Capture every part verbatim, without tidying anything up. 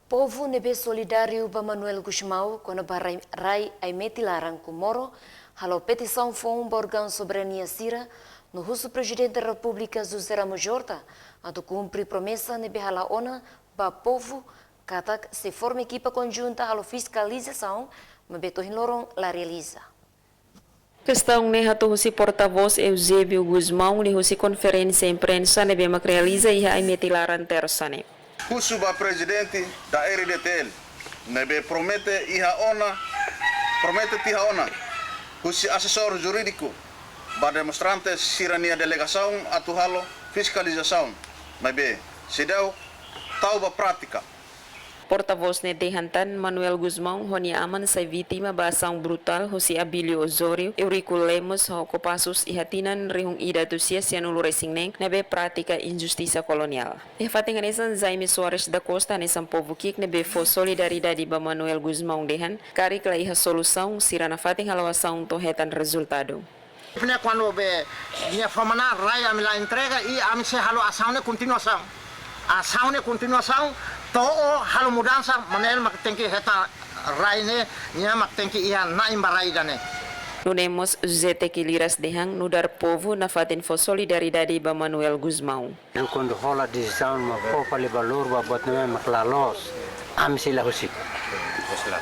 Povu ne'ebé solidáriu ba Manuel Gusmão kona-ba rai, rai Aimeti Laran Comoro, halo petisaun foun ba órgaun soberania sira, no husu Prezidente Repúblika José Ramos Horta atu kumpre promesa ne'ebé hala'o ona ba povu, katak sei forma ekipa konjunta halo fiskalizasaun, maibé to'o ohin loron la realiza. Kestaun ne'e hato'o husi portavós Eusébio Gusmão liuhusi konferénsia imprensa ne'ebé mak realiza iha Aimeti Laran, Tersa ne'e. Husu ba Prezidente da R D T L, ne'ebé promete iha ona, promete tiha ona husi asesór jurídiku ba demonstrante sira-nia delegasaun atu halo fiskalizasaun, maibé seidauk tau ba prátika. Portavós ne'e dehan tan Manuel Gusmão ho nia aman sai vítima ba asaun brutál husi Abílio Osório, Eurico Lemos ho Kopassus iha tinan rihun ida atus sia sianulu-resin-neen, ne'ebé prátika injustisa koloniál. Iha fatin hanesan, Jaime Soares da Costa hanesan povu ki'ik ne'ebé fó solidariedade ba Manuel Gusmão dehan, karik la iha solusaun, sira nafatin halo asaun to'o hetan rezultadu. Ne'e kuandu be nia fó mana rai ami la entrega i ami sei halo asaun ne'e kontinuasaun. Asaun ne'e kontinuasaun to'o halo mudansa, Manuel mak tenke hetan rai ne'e, nia mak tenke iha na'in ba rai ida-ne'e. Nune'e mós José Tequiliras dehan nu'udar povu nafatin fó solidariedade ba Manuel Gusmão. Kuandu hola desizaun mak fó fali valór ba buat ne'ebé mak la loos, ami sei la husik.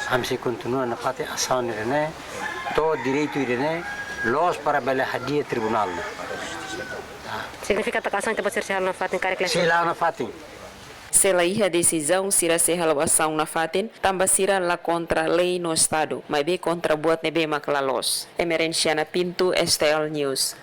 Ami sei kontinua nafatin asaun ida-ne'e, to'o direitu ida-ne'e loos para bele hadi'a tribunál ne'e. Signifika katak asaun ida-ne'ebé sira sei halo nafatin karik la sei la nafatin. Se la iha desizaun, sira sei halo asaun nafatin, tanba sira la kontra lei no Estadu, maibé kontra buat ne'ebé mak la loos. Emerenciana Pinto, S T L News.